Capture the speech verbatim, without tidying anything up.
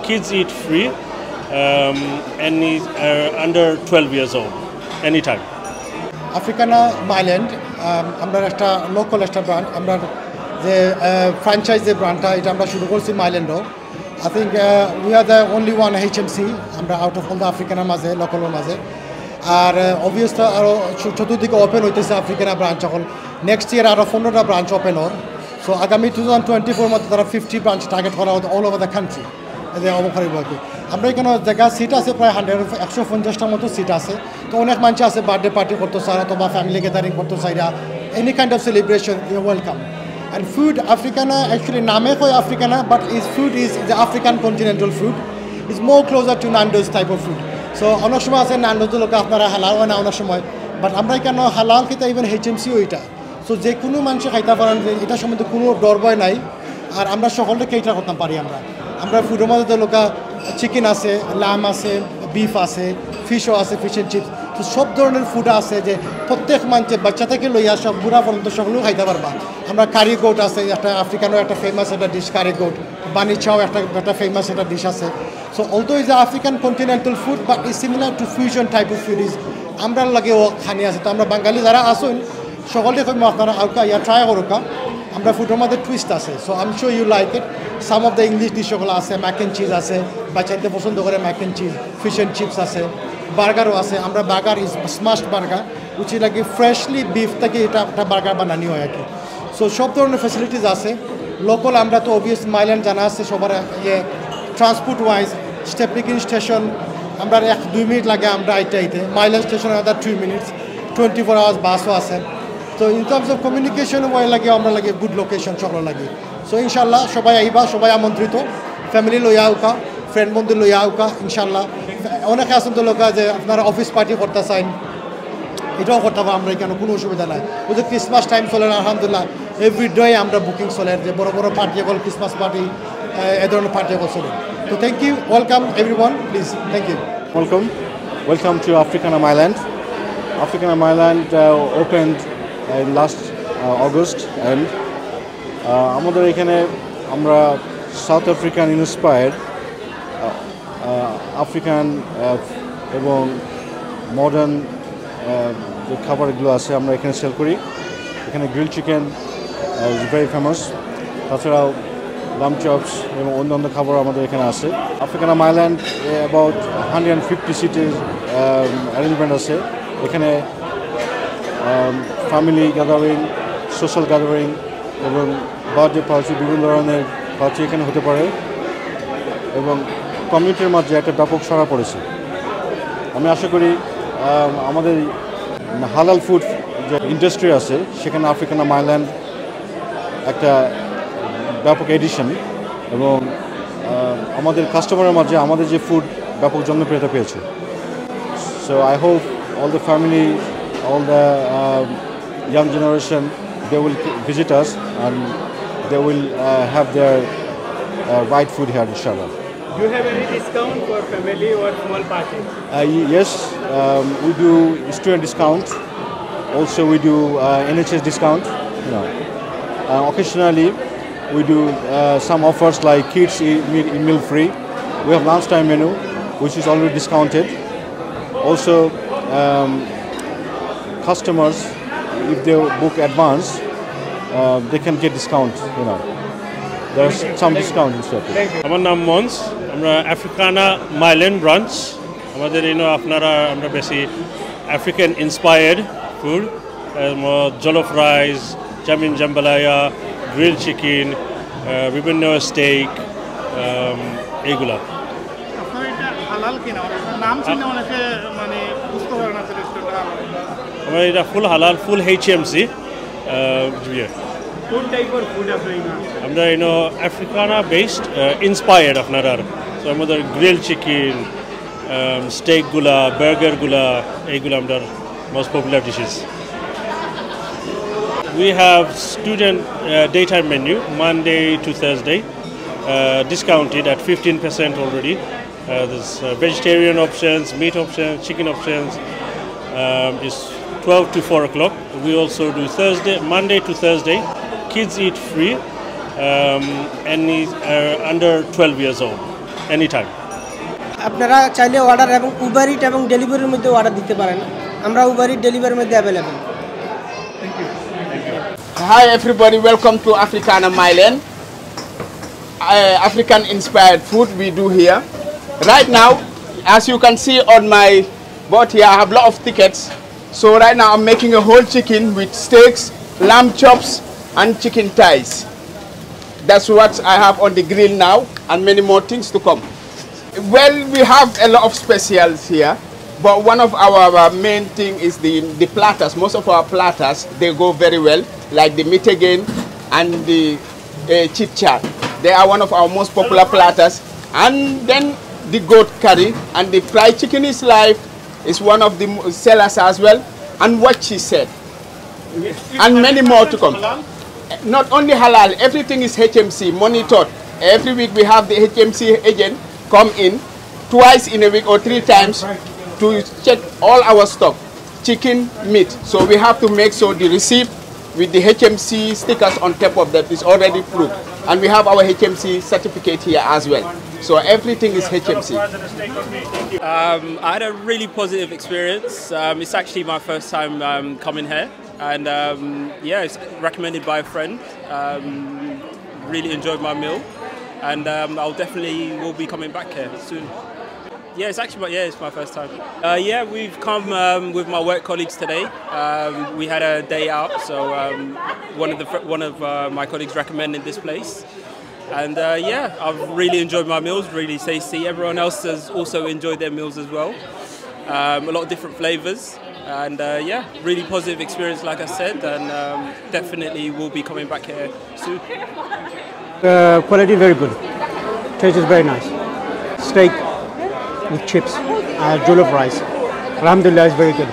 Kids eat free, um, any uh, under twelve years old, anytime. Africana Mile End, আমরা একটা লোকাল একটা ব্র্যান্ড, আমরা যে ফ্র্যাঞ্চাইজ যে ব্র্যান্ডটা, এটা আমরা শুরু করছি মাইল্যান্ডও। I think we are the only one H M C আমরা আউট অফ অল দ্য আফ্রিকানার মাঝে, লোকালের মাঝে। আর অবভিয়াসলি আরও চতুর্দিকে ওপেন হইতেছে আফ্রিকানা ব্রাঞ্চ। এখন নেক্সট ইয়ার আরও পনেরোটা ব্রাঞ্চ ওপেন ওর। সো আগামী টু থাউজেন্ড টোয়েন্টি ফোর মধ্যে তারা ফিফটি ব্রাঞ্চ টার্গেট করা হতো অল ওভার দ্য কান্ট্রি। যে অবকারী বয়কে আমরা এখানে জায়গা সিট আছে প্রায় হান্ড্রেড, একশো পঞ্চাশটার মতো সিট আছে। তো অনেক মানুষ আছে বার্থডে পার্টি করতে চায় অথবা ফ্যামিলি গ্যাদারিং করতে চায়, any kind of celebration, you welcome. And food Africana, actually নামে কয় Africana, but is food is the African continental food, is more closer to Nando's type of food. So অনেক সময় আছে নান্ডোজ লোকে আপনারা হালাল হয় না অনেক সময়, বাট আমরা এখানে হালাল খেতে ইভেন এইচ এম সি ওইটা। সো যে কোনো মানুষে খাইতে পারেন, যে এটা সম্বন্ধে কোনো ডর ভয় নাই। আর আমরা সকলকে কেটার করতাম পারি। আমরা আমরা ফুডের মধ্যে তো লোকা চিকেন আছে, লাম আছে, বিফ আছে, ফিশও আছে, ফিশ অ্যান্ড চিপস। তো সব ধরনের ফুড আছে যে প্রত্যেক মানুষের বাচ্চা থেকে লইয়া সব বুড়া পর্যন্ত সকলেও খাইতে পারবা। আমরা কারি গোট আছে, একটা আফ্রিকানও একটা ফেমাস একটা ডিশ কারি গোট। বানি চাও একটা একটা ফেমাস একটা ডিশ আছে। So although is African continental food, but is similar to fusion type of food is আমরা লাগে ও খানি আছে। তো আমরা বাঙালি যারা আছেন সকলকে কইমু আপনারা আউকা ইয়া ট্রাই করুকা। আমরা ফুডের মধ্যে টুইস্ট আছে। So I'm sure you like it. Some of the English dish সকল আছে, ম্যাক অ্যান্ড চিজ আছে, বাচ্চাতে পছন্দ করে Mac and cheese, fish and chips আছে, বার্গারও আছে। আমরা বার্গার ইজ স্মাশড বার্গার, উচি লাগে ফ্রেশলি বিফ থেকে এটা একটা বার্গার বানানি হয় আর কি। সো সব ধরনের ফ্যাসিলিটিস আছে। লোকাল আমরা তো অবভিয়াস মাইল্যান্ড জানা আছে সবার, ইয়ে ট্রান্সপোর্ট ওয়াইজ স্টেপনিকিন স্টেশন আমরা এক দুই মিনিট লাগে আমরা আইতে আইতে। Mile End station other two minutes, twenty four hours বাসও আছে। তো ইন টার্মস অফ কমিউনিকেশন ওয়াই লাগে আমরা লাগে গুড লোকেশন সকল লাগে। সো ইনশাল্লাহ সবাই আইবা, সবাই আমন্ত্রিত, ফ্যামিলি লইয়া আউকা, ফ্রেন্ড বন্ধু লইয়া আউকা। ইনশাল্লাহ অনেকে আছেন তো লোকা যে আপনারা অফিস পার্টি করতে চান, এটাও করতে পারবো আমরা এখানে, কোনো অসুবিধা নাই। ওই যে ক্রিসমাস টাইম চলে না, আলহামদুলিল্লাহ এভরি ডে আমরা বুকিং চলে, যে বড় বড় পার্টি হল, ক্রিসমাস পার্টি, এ ধরনের পার্টি হল চলে। তো thank you, welcome everyone, please, thank you. Welcome. Welcome to Africana Mailand. Africana Mailand uh, opened in last uh, August and uh, আমাদের এখানে আমরা সাউথ আফ্রিকান ইন্সপায়ার্ড আফ্রিকান এবং মডার্ন যে খাবারগুলো আছে আমরা এখানে সেল করি। এখানে grill chicken is very famous, তাছাড়াও লাম চপস এবং অন্যান্য খাবার আমাদের এখানে আছে। Africana Mile End about hundred fifty সিটির অ্যারেঞ্জমেন্ট আছে। এখানে ফ্যামিলি গ্যাদারিং, সোশ্যাল গ্যাদারিং এবং বার্থডে পার্টি, বিভিন্ন ধরনের পার্টি এখানে হতে পারে এবং কমিউনিটির মাঝে একটা ব্যাপক সাড়া পড়েছে। আমি আশা করি আহ, আমাদের হালাল ফুড যে ইন্ডাস্ট্রি আছে সেখানে আফ্রিকানা মাইল্যান্ড একটা ব্যাপক এডিশন এবং আহ, আমাদের কাস্টমারের মাঝে আমাদের যে ফুড ব্যাপক জনপ্রিয়তা পেয়েছে। So I hope all the family, all the uh, young generation, they will visit us and they will uh, have their uh, right food here, inshallah. Do you have any discount for family or small party? Uh, y- yes, um, we do student discount. Also, we do uh, N H S discount. You know, uh, occasionally we do uh, some offers like kids e- meal, meal free. We have lunchtime menu, which is already discounted. Also, um, customers, if they book advance, uh, they can get discount. You know, there's some discount in store. আমার নাম মন্স। আমরা Africana Mile End branch. আমাদের এনে আপনারা আমরা বেশি African inspired food, জলফ রাইস, চামিন জাম্বালায়া, গ্রিল চিকেন, বিভিন্ন স্টেক, এইগুলা। আপনার এটা হালাল কিনা? অনেক নাম শুনে অনেকে মানে বুঝতে পারে না যে রেস্টুরেন্টটা হালাল। আমরা এটা ফুল হালাল, ফুল এইচ এম সি। কোন টাইপের ফুড আপনার এখানে? আমরা ইনো আফ্রিকানা বেসড ইন্সপায়ার্ড আপনার আর। তো আমাদের গ্রিল চিকেন, স্টেকগুলা, বার্গারগুলা, এইগুলো আমরা most popular dishes. We have student uh, daytime menu Monday to Thursday, uh, discounted at fifteen percent already. Uh, there's uh, vegetarian options, meat options, chicken options. Um, it's twelve to four o'clock. We also do Thursday, Monday to Thursday. Kids eat free, um, and is uh, under twelve years old. Anytime. আপনারা চাইলে অর্ডার এবং উবার ইট এবং ডেলিভারির মধ্যে অর্ডার দিতে পারেন। আমরা উবার ইট ডেলিভারির মধ্যে available. Hi everybody, welcome to Africana Mile End. Uh, African inspired food we do here. Right now, as you can see on my board here, I have a lot of tickets. So right now I'm making a whole chicken with steaks, lamb chops, and chicken thighs. That's what I have on the grill now, and many more things to come. Well, we have a lot of specials here, but one of our, our main thing is the, the platters. Most of our platters, they go very well, like the meat again and the uh, chip chat. They are one of our most popular platters. And then the goat curry and the fried chicken is life is one of the mo- sellers as well. And what she said, and many more to come. Not only halal, everything is H M C monitored. Every week we have the H M C agent come in twice in a week or three times to check all our stock, chicken, meat. So we have to make sure the receipt with the H M C stickers on top of that is already proved. And we have our H M C certificate here as well. So everything is H M C. Um, I had a really positive experience. Um, it's actually my first time um, coming here, and um, yeah, it's recommended by a friend. Um, really enjoyed my meal, and um, I'll definitely will be coming back here soon. Yeah, it's actually my, yeah, it's my first time. Uh, yeah, we've come um, with my work colleagues today. Um, we had a day out, so um, one of the fr- one of uh, my colleagues recommended this place, and uh, yeah, I've really enjoyed my meals. Really tasty. Everyone else has also enjoyed their meals as well. Um, a lot of different flavors, and uh, yeah, really positive experience, like I said, and um, definitely will be coming back here soon. Uh, quality very good. Taste is very nice. Steak with chips, uh, jollof rice. Alhamdulillah, it's very good.